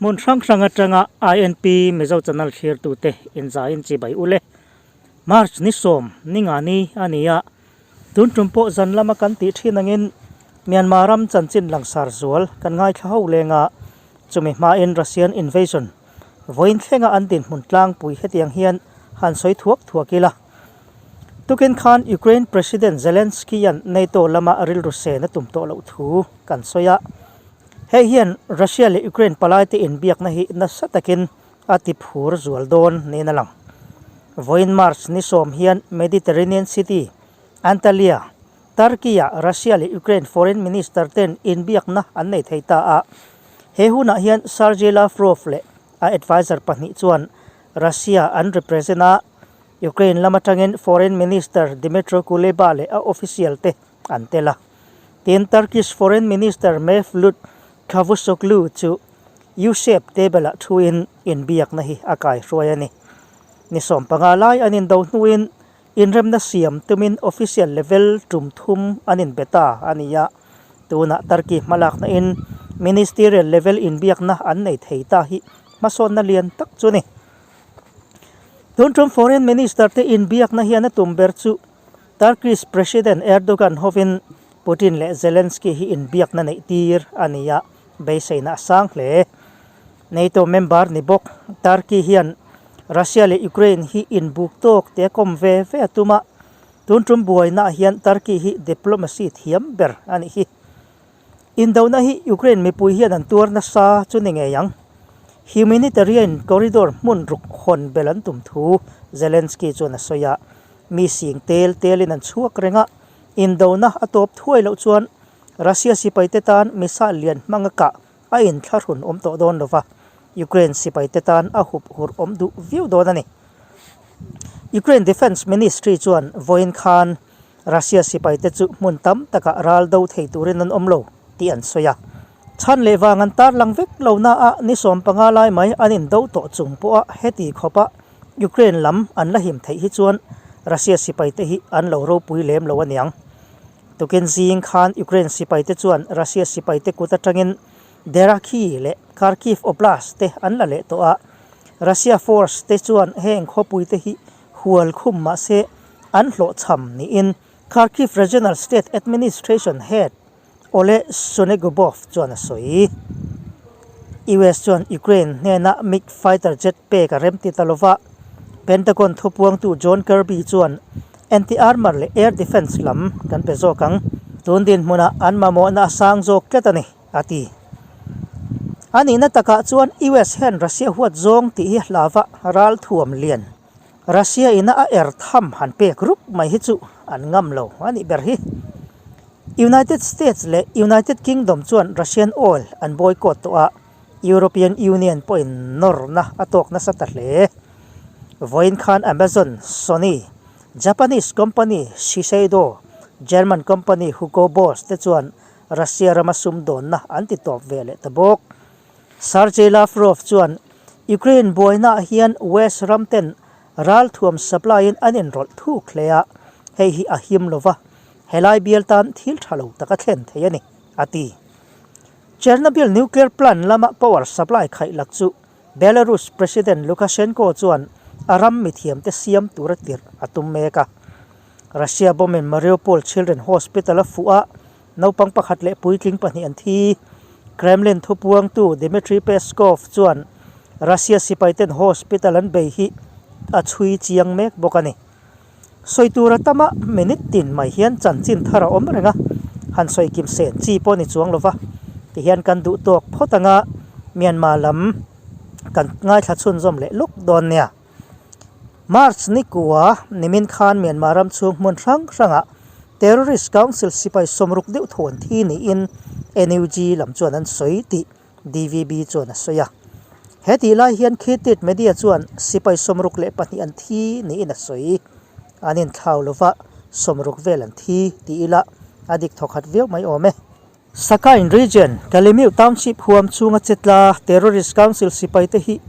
Hmun hrang hrang atanga INP Mizo Channel thlirtute inzaiin chibai ule. March ni sawm ni nga ni a ni a, tun tum pawh zan lama kan tih thin angin Myanmar ram chanchin langsar zual kan ngaithla ho leng a, chumi hmain Russian invasion vawiin thlenga an dinhmun tlangpui hetiang hian han sawi thuak thuak ila. Tukin khan Ukraine President Zelensky-a'n NATO lama rilru sen a tum tawh loh thu kan sawi a. Hei hian Russia leh Ukraine palaite inbiakna hi nasa takin a ti phur zual dawn niin a lang. Vawiin March ni sawm hian Mediterranean City, Antalya, Turkey-ah Russia leh Ukraine Foreign Minister ten inbiakna an nei thei ta a. He hunah hian Sergei Lavrov leh a adviser pahnih chuan Russia an represent a, Ukraine lam atangin Foreign Minister Dmytro Kuleba leh a official te an tel a. Tin, Turkish Foreign Minister Mevlut Cavusoglu chu U-shape table-ah thuin inbiakna hi a kaihruai a ni. Ni 15 lai an indo hnuin inremna siam tumin official level tum thum an inbe ta a ni a. Tunah Turkey hmalakna in ministerial level inbiakna an nei thei ta hi hmasawnna lian tak chu a ni. Tun tum Foreign Minister te inbiakna hian a tum ber chu Turkish President Erdogan hovin Putin leh Zelensky hi inbiakna neih tir a ni a, beiseina a sang hle. NATO member ni bawk Turkey hian Russia leh Ukraine hi inbuk tawk te a kawm ve ve a tum a, tun tum buainaah hian Turkey hi diplomacy thiam ber a nih hi. Indona hi Ukraine mipui hian an tuar nasa chu ni ngei ang. Humanitarian corridor hmun ruk hawn bel an tum thu Zelensky chuan a sawi a. Mi sing tel telin an chhuak reng a, indona a tawp thuai loh chuan Russia sipaite tan missile lian hmanga kah a inthlahrun awm tawh dawn lova, Ukraine sipaite tan a hup hurh awm duh viau dawn a ni. Ukraine Defence Ministry chuan vawiin khan Russia sipaite chu hmun tam takah ral do thei turin an awm lo tih an sawi a. Chhan leh vang an tarlang vek lo naah ni 15 lai mai an indo tawh chung pawha heti khawpa Ukraine lam an la him theih hi chuan Russia sipaite hi an lo ropui lem lo aniang. Tukin zing khan Ukraine sipaite chuan Russia sipaite kut atangin Derakhi leh Kharkiv Oblast te an la leh tawh a. Russia force te chuan heng khawpuite hi hual khum mahse an hlawhchham niin Kharkiv Regional State Administration head Oleh Synegubov chuan a sawi. US chuan Ukraine hnena MiG fighter jet pek a remti ta lova, Pentagon thupuangtu John Kirby chuan anti-armour leh air defence lam kan pe zawk ang, tun dinhmunah an mamawhna a sang zawk tlat a ni, a ti. A nihna takah chuan US hian Russia huat zawng tih hi hlava ralthuam lian Russia ina a er tham han pek rup mai hi chu an ngam lo a nih ber hi. United States leh United Kingdom chuan Russian oil an boycott tawh a, European Union pawhin nawrna a tawk nasa ta hle. Vawiin khan Amazon, Sony, Japanese company Shiseido, German company Hugo Boss te chuan Russia rama sumdawnna an ti tawp ve leh ta bawk. Sergei Lavrov chuan Ukraine buainaah hian West ram ten ralthuam supply in an inrawlh thuk hle a, hei hi a him lova, helai bial tan thil tha lo tak a thlen thei a ni, a ti. Chernobyl nuclear plant lama power supply khaih lak chu Belarus President Lukashenko chuan a ram mithiamte siam tura tirh a tum mek a. Russia bomb-in Mariupol Children Hospital a fuh a, Naupang pakhat leh puitling pahnih an thi. Kremlin thupuangtu Dmitry Peskov chuan Russia sipaiten hospital an bei hi a chhui chiang mek bawk a ni. Sawi tur a tam a, minute tin mai hian chanchin thar a awm reng a, han sawi kim sen chi pawh ni chuang lova tihian kan duh tawk phawt anga Myanmar lam kan ngaithla chhunzawm leh lawk dawn nia. March ni kua nimin khan Myanmar ram chhung hmun hrang hrangah Terrorist Council sipai sawmruk deuh thaw an thi niin NUG lam chuan an sawi tih DVB chuan a sawi a. He tih lai hian Khitit Media chuan sipai 62 an thi niin a sawi. An inthlau lova 60 vel an thi ti ila a dik thawkhat viau mai awm e. Sakain Region, Kalemiu Township huam chhunga chetla Terrorist Council sipaite hi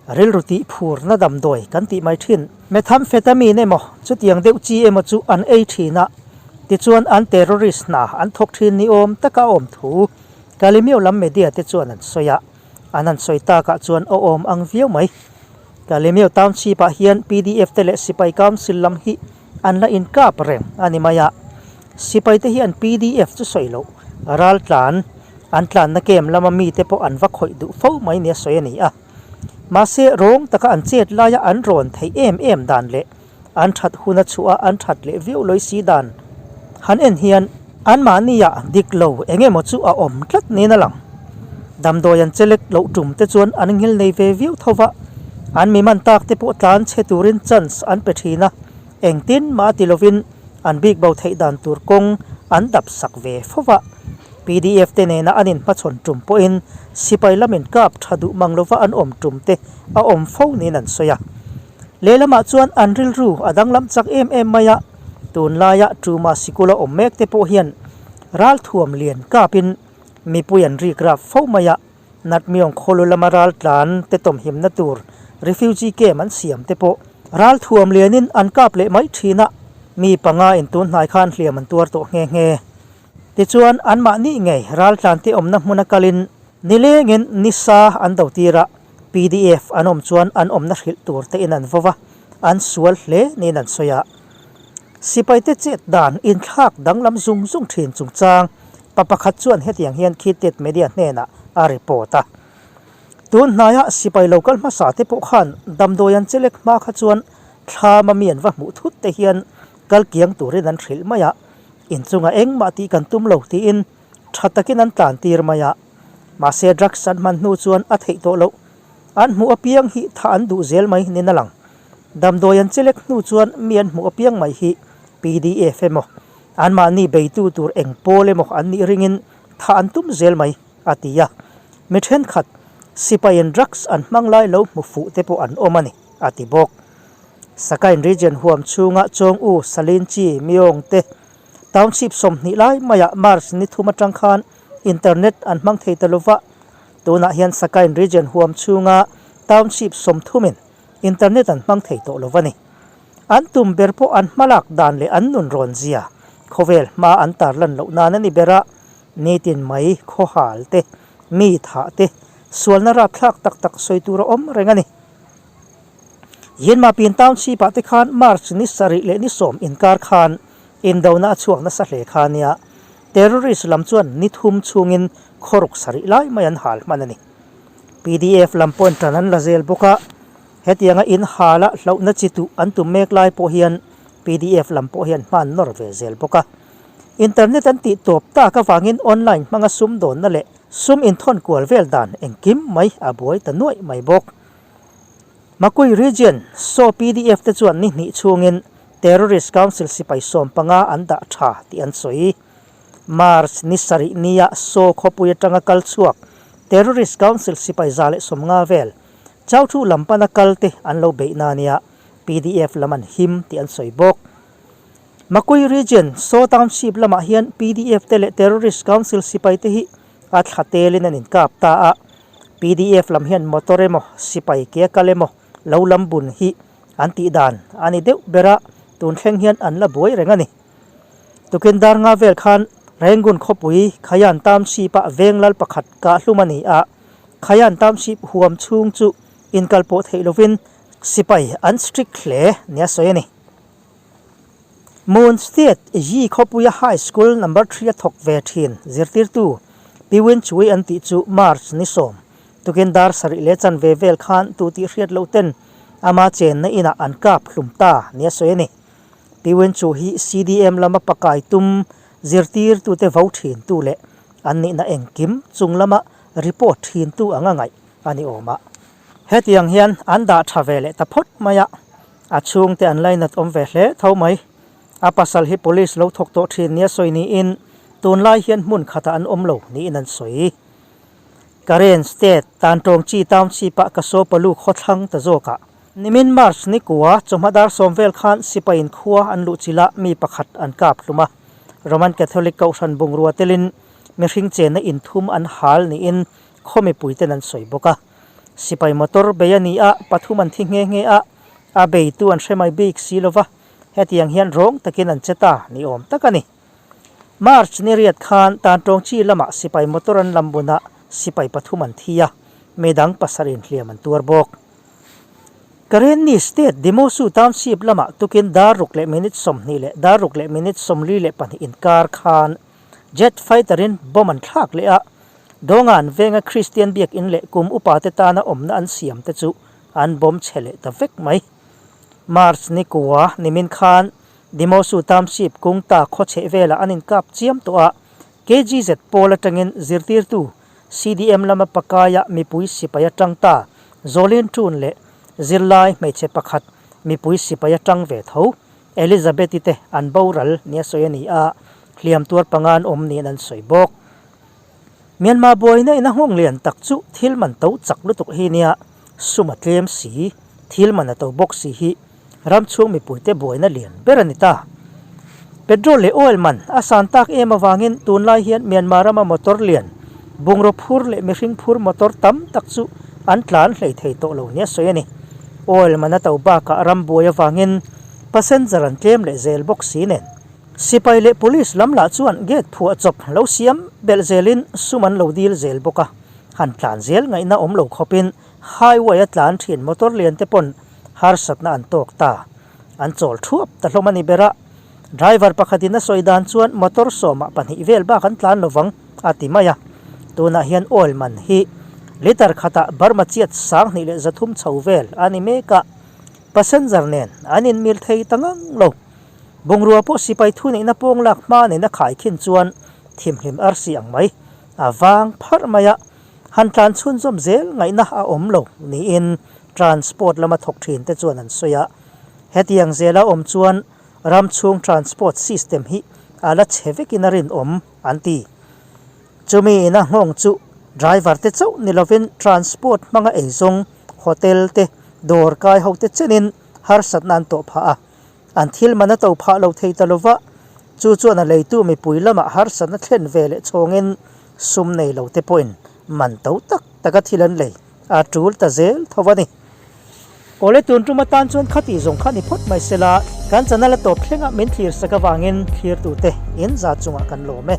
rilru tih phurna damdawi kan tih mai thin. Methamphetamine emaw chutiang deuh chi emaw chu an ei thin a, tichuan an terrorist hna an thawk thin ni awm taka a awm thu Kalemiu lam media te chuan an sawi a. An han sawi takah chuan a awm ang viau mai. Kalemyo Township ah hian pdf te leh Sipai Council lam hi an la inkap reng a ni mai a. Sipai te hian pdf chu sawi loh ral tlan an tlanna kem lama mite pawh an va khawih duh fo mai nia sawi a ni a. Mahse rawng taka an chet laia an rawn theih em em dan leh an that huna chhuah a an that leh viau lawi si dan han en hian anmahnia dik lo eng emaw chu a awm tlat niin a lang. Damdawi an chelek loh tum te chuan an nghil nei ve viau tho va, an mi man tak te pawh tlan chhe turin chance an pe thin a, engtin mah ti lovin an bik bo theih dan tur kawng an dap sak ve fo va. Pdf te nena an inhmachhawn tum pawhin sipai lamin kap tha duh mang lova an awm tum te a awm fo niin an sawi a. Lehlamah chuan an rilru a danglam chak em em mai a, tunlaia Truma sikula awm mek te pawh hian ralthuam lian kapin mipui an rik rap fo mai a, Natmiawng khawlu lama raltlan te tawmhimna tur refugee camp an siam te pawh ralthuam lianin an kap leh mai thin a, mi panga in tun hnai khan hliam an tuar tawh nghe nghe. Tichuan anmahni ngei raltlante awmna hmuna kalin nilengin nisa an do tir a, Pdf an awm chuan an awmna hrilh tur te in an vo va, an sual hle niin an sawi a. Sipaite chet dan inthlak danglam zung zung thin chungchang pa pakhat chuan hetiang hian Khitet Media hnenah a report a. Tun hnaia sipai lo kal hmasa te pawh khan damdawi an chelek hma kha chuan thlama mi an va hmuh thut te hian kal kiang turin an hrilh mai a, inchunga engmah tih kan tum lo tiin tha takin an tlan tir mai a. Mahse drugs an hman hnu chuan a theih tawh loh. An hmuh apiang hi tha an duh zel mai nin a lang. Damdawi an chelek hnu chuan mi an hmuh apiang mai hi pdf emaw, anmahni beitu tur eng pawl emaw an nih ringin tha an tum zel mai, a ti a. Mi thenkhat sipaiin drugs an hmang lai lo hmu fuh te pawh an awm a ni, a ti bawk. Sakain region huam chhunga Chawng U, Salin Chi, Myong te township 20 lai maiah March ni thum atang khan Internet an hmang thei ta lova, tunah hian Sakain region huam chhunga township 30 in internet an hmang thei tawh lo a ni. An tum ber pawh an hmalak dan leh an nun rawn zia khawvel hma an tarlan loh nan a ni ber a, nitin mai khawhal te, mi thah te, sualna rapthlak tak tak sawi tur a awm reng a ni. Yinmapin township ah te khan March ni sarih leh ni sawm inkar khan indona a chhuak nasa hle kha a nia. Terrorist lam chuan ni thum chhungin khawruk sarih lai mai an hal hman a ni. Pdf lam pawhin tan an la zel bawk a, hetianga in hala hlauhna chi tuh an tum mek lai pawh hian pdf lam pawh hian hman nawr ve zel bawk a. Internet an tih tawp tak avangin online hmanga sum dawnna leh sum inthawn kual vel dan engkim mai a buai ta nuaih mai bawk. Makui Region, Saw pdf te chuan ni hnih chhungin Terrorist Council sipai 15 an dah tha tih an sawi. March ni sarih nia Saw khawpui atanga kal chhuak Terrorist Council sipai 150 vel Chauthu lam pana kal te an lo beih na nia pdf lam an him tih an sawi bawk. Makui Region, Saw Township lamah hian pdf te leh Terrorist Council sipai te hi a thla telin an inkap ta a, pdf lam hian motor emaw sipai ke a kal emaw lo lam bun hi an tih dan a ni deuh ber a, tun thleng hian an la buai reng a ni. Tukin dar nga vel khan Rangoon khawpui Khayan Township-ah veng lal pakhat kah hlum a ni a, Khayan Township huam chhung chu inkal pawh theih lovin sipai an strict hle nia sawi a ni. Moon State Yi khawpuia High School Number Three a thawk ve thin zirtirtu Pi Win Chui an tih chu March ni sawm tukin dar sarih leh chanve vel khan tu tih hriat loh ten ama chenna inah an kap hlum ta nia sawi a ni. Pi Win Chu hi CDM lama pakai tum zirtirtute vo thin tu leh an nihna engkim chung lama report thin tu anga ngaih a ni awm a. Hetiang hian an dah tha ve leh ta phawt mai a. A chhungte an lainat awm ve hle tho mai. A pasal hi police lo thawk tawh thin nia sawi niin tunlai hian hmun khatah an awm lo niin an sawi. Karen State tan tawng chi township ah Kasopalu khawthlang ta zawkah nimin March ni kua chawhma dar sawm vel khan sipaiin khua an luh chilh a mi pakhat an kap hlum a. Roman Catholic kohhran bungrua telin mihring chenna inthum an hal niin khaw mipuiten an sawi bawk a. Sipai motor bei a ni a, pathum an thi nghe nghe a, a beitu an hre mai bik si lo va, hetiang hian rawng takin an che ta ni awm tak a ni. March ni riat khan Tantawng chi lamah sipai motor an lam bunah sipai pathum an thi a, Midang pasarih hliam an tuar bawk. Karenni State Demosu Township lamah tukin dar ruk leh minute 20 leh dar ruk leh minute 42 inkar khan jet fighter in bomb an thlak leh a, Dawngan venga Kristian biakin leh kum upa te tana awmna an siam te chu an bomb chhe leh ta vek mai. March ni kua nimin khan Demosu Township Kungta khaw chheh velah an inkap chiam tawh a, KGZ pawl atangin zirtirtu CDM lama pakaia mipui sipai atang ta Zolin Tun leh zirlai hmeichhe pakhat mipui sipai atang ve tho Elizabeth-i te an boral nia sawi a ni a, hliam tuar panga an awm niin an sawi bawk. Myanmar buaina in a nghawng lian tak chu thil man to chak lutuk hi nia sum a tlem si, thil man a to bawk si hi ram chhung mipuite buaina lian ber a ni ta. Petrol leh oil man a san tak em avangin tunlai hian Myanmar rama motor lian, bungraw phur leh mihring phur motor tam tak chu an tlan hlei thei tawh lo nia sawi a ni. Oil man a to bakah ram buai avangin passenger an tlem leh zel bawk si nen. Sipai leh police lam lah chuan gate phuah chawp lo siam belh zelin sum an lo dil zel bawk a, han tlan zel ngaihna awm lo khawpin highway a tlan thin motor lian te pawn harsatna an tawk ta. An chawl thuap ta hlawm a ni ber a, driver pakhatin a sawi dan chuan motor sawmah pahnih vel bak an tlan lovang a ti mai a. Tunah hian oil man hi litre khatah Burma chiat 2300 chho vel a ni mek a, passenger nen an inmil thei ta ngang lo. Bungrua pawh sipai thuneihna pawng lak hma nena khai khin chuan thimhlim arsi ang mai a vang pharh mai a, han tlan chhunzawm zel ngaihna a awm lo niin transport lama thawk thin te chuan an sawi a. Hetiang zela awm chuan ram chhung transport system hi a la chhe vekin a rinawm an ti. Chumi ina nghawng chu driver te chauh ni lovin transport hmanga eizawng hotel te dawr kai ho te chenin harsatna an tawh phah a. An thil man a to phah lo thei ta lova, chu chuan a leitu mipui lamah harsatna thlen ve leh chhawngin sum nei lo te pawhin man to tak taka thil an lei a tul ta zel tho a ni. Awle tun tum atan chuan khati zawng kha ni phawt mai sela, kan channel a tawp thlengah min thlir sak avangin thlirtute in za chungah kan lawm e.